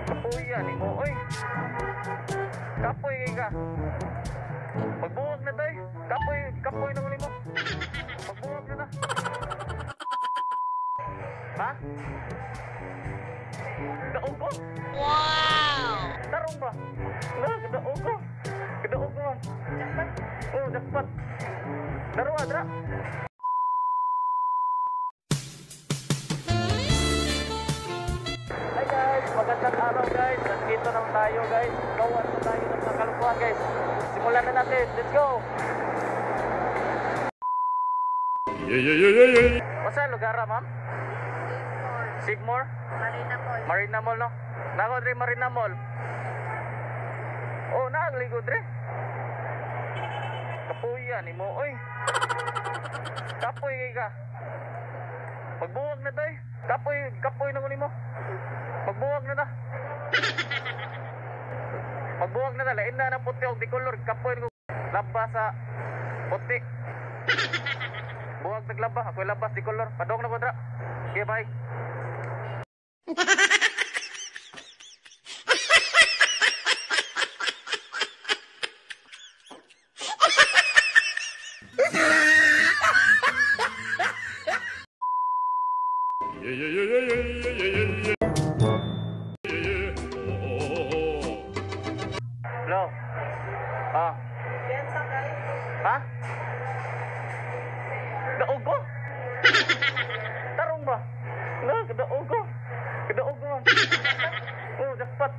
Kapuya ni mo, oy. Kapoy kay ka. Magbuwag na tay. Kapoy, kapoy na mo. Magbuwag na na. Ha? Daog ko? Wow! Tarong ba? Na, kadaog ko. Kadaog ko. Jackpot? Oh, jackpot. Daro, dra. Hi guys, magandang araw guys. Nandito naman tayo guys. Gawa na tayo ng mga kalukuhan guys. Simulan na natin. Let's go! Yeah, yeah, yeah, yeah, yeah. Wasa lugar, ma'am? Sigmore? Marina Mall. Marina Mall, no? Nako, dre, Marina Mall. Oh, naagligo, dre. Kapuya ni mo, oy. Kapoy kay ka. Magbuwag na tay. Kapoy, kapoy na ko nimo. Magbuwag na ta. Magbuwag na ta. Lain na ng puti og di color. Kapoy ko laba sa puti. Buwag naglaba. Ako'y labas di color. Padong na ko dra. Okay, bye. Yeah, yeah, yeah, yeah, yeah, yeah, yeah, yeah. Yeah, yeah. Oh, oh, oh. Hello. Ah. Ha? Daog ko? Tarong ba? Na, kadaog ko. Kadaog ko. Oh, jackpot.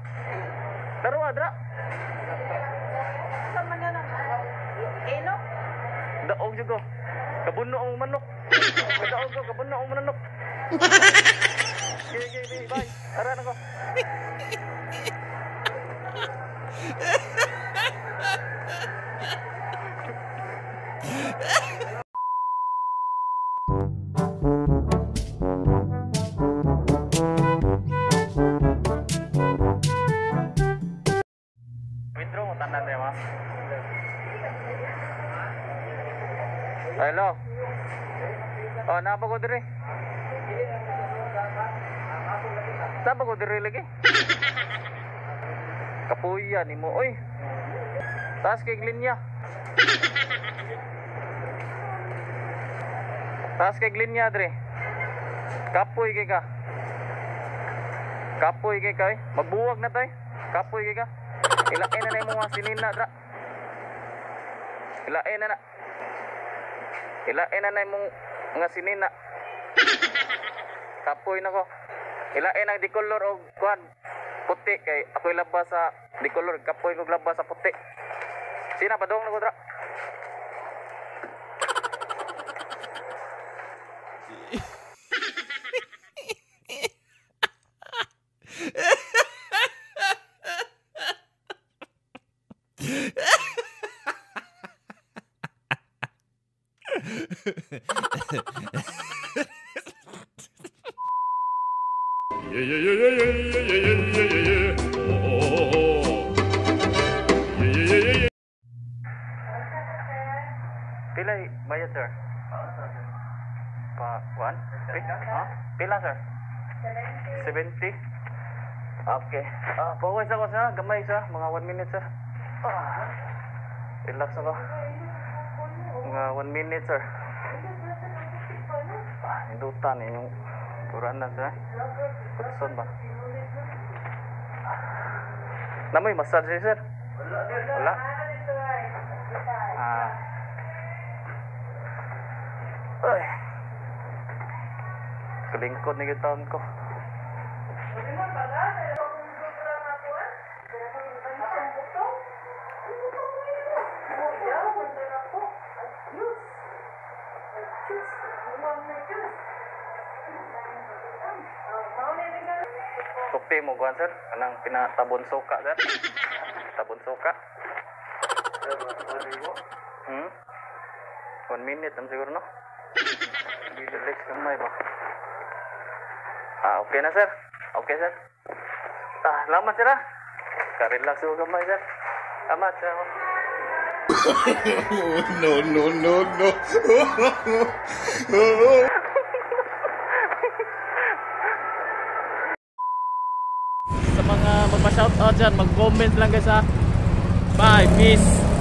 Daro, dra. Sa man na Eno? Daog jud ko. Kabuno ang manok. Kadaog ko, kabuno ang manok. Okay, okay, okay, bye. Tara na ko. Withdraw mo tanan niya, ma. Hello. Oh, napa ko dire. Napa ko dire lagi. Kapuya ni mo, oy. Taas kay linya. Taas kay linya dire. Kapoy kay ka. Kapoy kay ka, oy. Magbuwag na tay. Kapoy kay ka. Ilain na na imong mga sinina dra. Ilain na na. Ilain na na imong mga sinina. Kapoy na ko. Ilain ang di color og kuan puti kay ako'y laba sa di color, kapoy kog laba sa puti. Sina padong na ko dra. Yeah, yeah, yeah, yeah, yeah, yeah, yeah, yeah, yeah, yeah. Oh, oh, oh. Yeah, yeah, yeah, yeah, yeah. Pila bayad sir? Pa kuan? Ha? Pila sir? 70. Okay. Ah, bawas ako sa gamay sa mga 1 minute sir. Ah. Relax ako. Mga 1 minute sir. Ah, indutan inyong puranan sir. Kutson ba? Namoy massage sir? Wala. Ah. Ay. Kalingkod ni gitaon ko. Tukti mo kuan sir, anang pinatabon suka sir. Tabon suka. 1 minute am siguro no. Relax gamay ba. Ah, okay na sir. Okay sir. Ah, salamat sir ah. Ka-relax ko gamay sir. Salamat sir. No, no, no, no. Sa mga magpa-shoutout dyan, mag-comment lang, guys, ha. Bye, peace.